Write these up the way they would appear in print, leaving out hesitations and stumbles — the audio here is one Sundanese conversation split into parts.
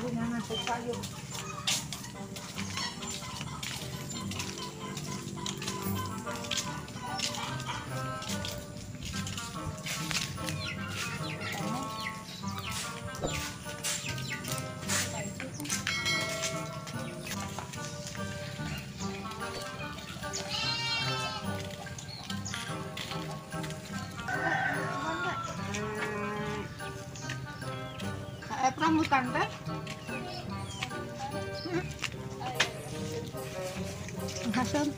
Baru ngangan suka yuk. Rambutan teh. Hasan.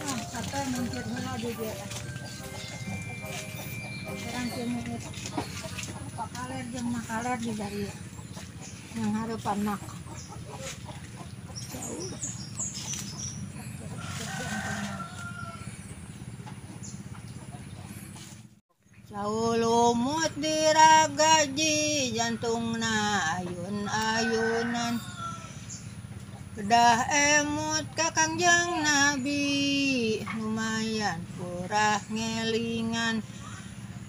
Ah, kata mungkin heula di dia. Serang cenah pakaler jeung makaler di dari yang harapan nak. Jauh. Jauh lumut diragaji jantungna ayun-ayunan. Kedah emut ka Kangjeng Nabi lumayan purah ngelingan.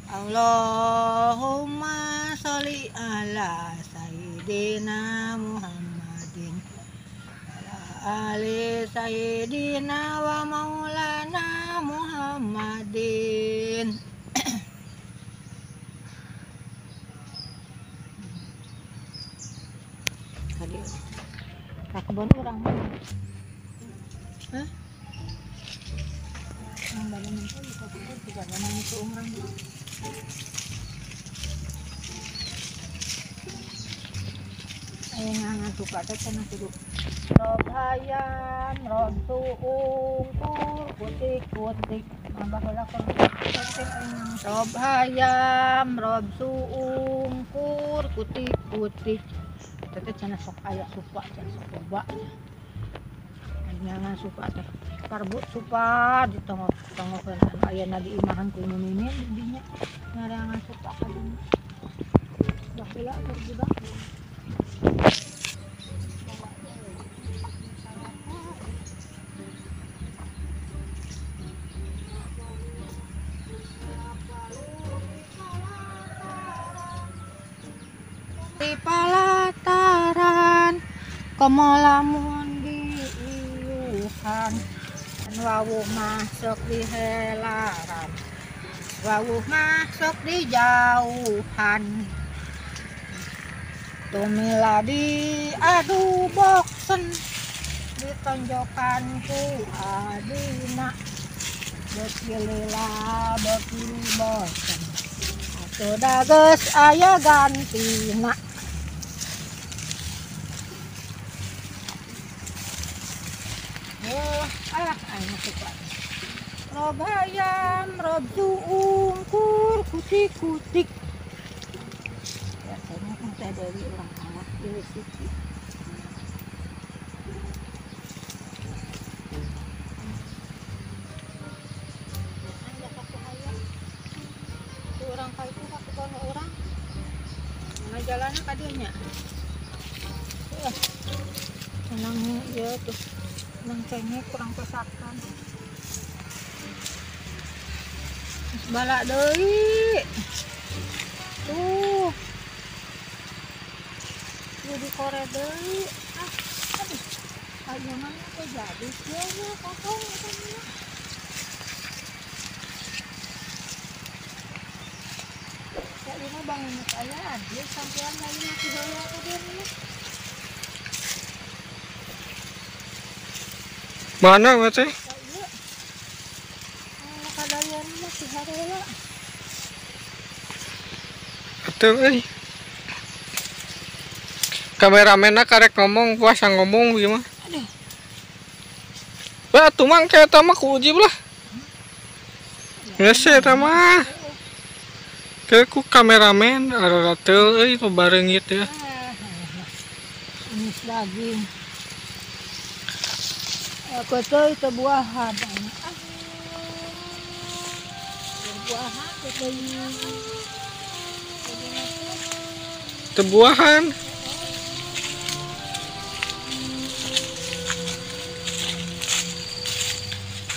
Allahumma sholli ala sayyidina Muhammadin ala ali sayyidina wa maulana Muhammadin. Ka kebon urang. Hah? Yang bade nempel di kebon juga mana itu urang. Aya ngangan suka teh cenah kudu. Rob hayam, rob suungkur, kutik-kutik. Nambah heula rob hayam, rob suungkur, kutik-kutik. Teh cenah sok aya supa cenah sok loba. Nyangan supa teh parbut supa ditongok-tongokeun anu ayana di imahan ku nu mimin di dinya ngarangan supa ka dinya. Baheula keur budak. Di palataran komo lamun diiuhan wawuh masuk di helaran wawuh masuk di jauhan tumila di adu boksen ditonjokan ku adina beuki lila beuki bosen atuh dageus aya gantina. Ah, aing suka. Rob hayam, rob suungkur, kutik-kutik. Biasanya kan teh dari orang kalah ieu siki. Orang ka itu ka kebon urang. Mana jalanna ka dieu nya? Tenang ieu tuh. Nang cengek kurang pesakan. Terus balak deui. Tuh. Jadi kore deui. Ah, aduh. Ayo mana teh jadi kieu nya kosong eta mah. Ya ieu mah bangun aya adil sampean lain mah heula ka dieu mah. Mana teh? Atuh euy. Kameramenna karek ngomong, puasa ngomong gimana? Aduh. Wah, atuh mang kayak eta mah ku ujib lah. Geus eta mah. Ke ku kameramen ararateul euy nu bareungit ya. Ini daging. Aku tuh itu buahan. Buahan itu buahan.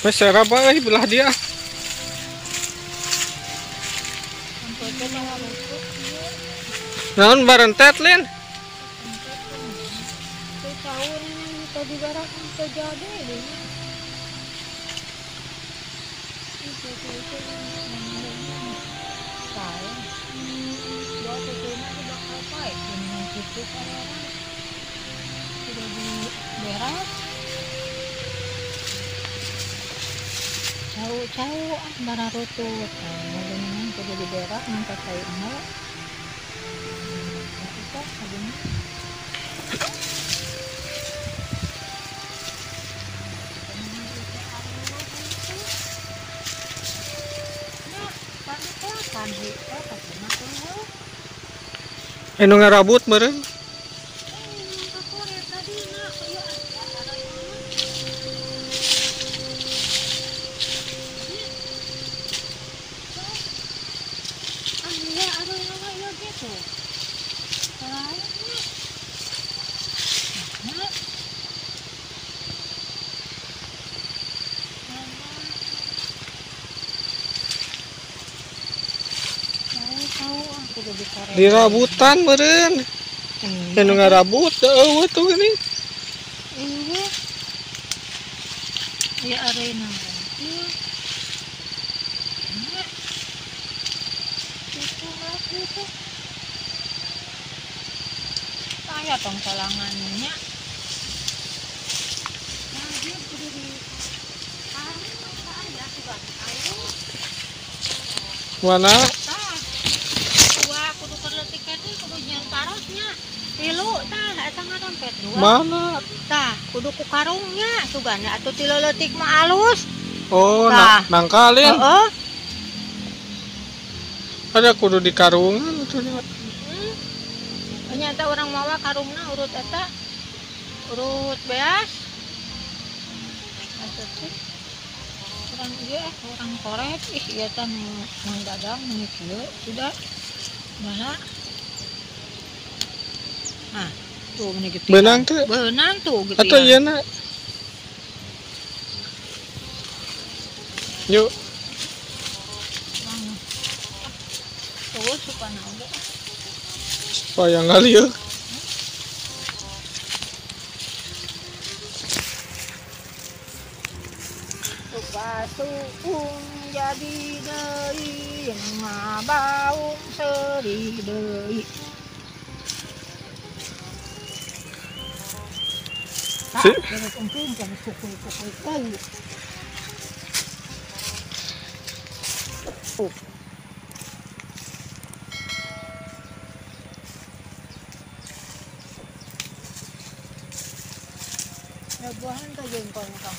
Wes serap euy belah dia. Naon barentet lin? Tahun tadi barang terjadi ini. Sudah diberes. Cau-cau ah bararutut. Nah, kudu diberak nangka kai emak. Kita sabunnya. Anu ngarabut meureun. Dirabutan meureun. Anu ngarabut eueuh tuh gini. Iya. Ya arena. Itu itu. Aya tong solangannya. Nah, dia kudu di Mana? Tilu tah eta ngarampet dua. Mana? Tah, kudu ku karungnya sugana atuh tilu leutik mah alus. Oh, nangka lin. Heeh. Ada kudu di karungan atuh nya. Heeh. Nya eta urang mawa karungna urut eta. Urut beas. Eta teh urang ieu urang korek ih ieu teh Mang Dadang meuni kieu sudah. Mana? Nah, tuh meni gitu. Benang tuh. Benang tuh gitu. Atau iya nak. Yuk. Tuh suka naon. Supaya nggak liuk. Suka suung jadi deui, ngabaung seuri deui. Si. Buahan ka jengkol na kang.